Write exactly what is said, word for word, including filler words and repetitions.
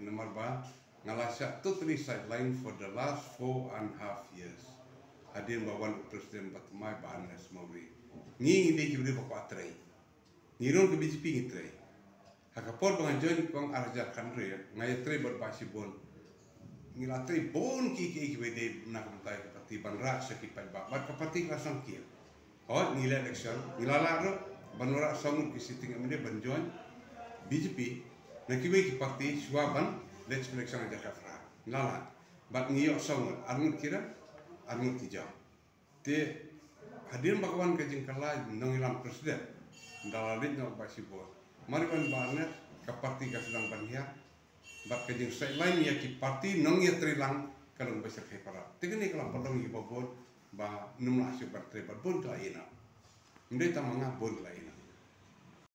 Namar ba nga la shah totally sideline for the last four and a half years. Hadien ba wan u president ba thymmai, Bah Ernest Mawrie. Ngi ngi dei ki briew ba kwah trei. Ngi ruh ka B J P ngi trei. Ha ka por ba nga join kong ar hajar khathynriew, nga ïatrei bad Bah Shibun. Ngi la trei bun ki ki ki ba dei na ka bynta ka party ban rah sha ki paidbah. Bad ka party ka la sangkien. Hooid, ngi leh election, ngi la lah ruh ban wanrah saw ngut ki sitting M L A ban join B J P na kiwei ki party shuwa ban leh election ha ka jaka phra. Ngi la lah. Bad ngi ïoh saw ngut, ar ngut ki rem, ar ngut ki jam. Te hadien ba ka wan ka jingkylla nongïalam president, da la leit noh Bah Shibun. Mar wan Bah Ernest, ka party ka sdang ban hiar. Bad ka jingsideline ïa ki party nongïatreilang ka long ba shyrkhei palat. Te kane ka la pynlong ïa kiba bun ba ym lah shuh ban trei bad bun ki la ïehnoh. Ym dei tang ma nga, bun ki la ïehnoh.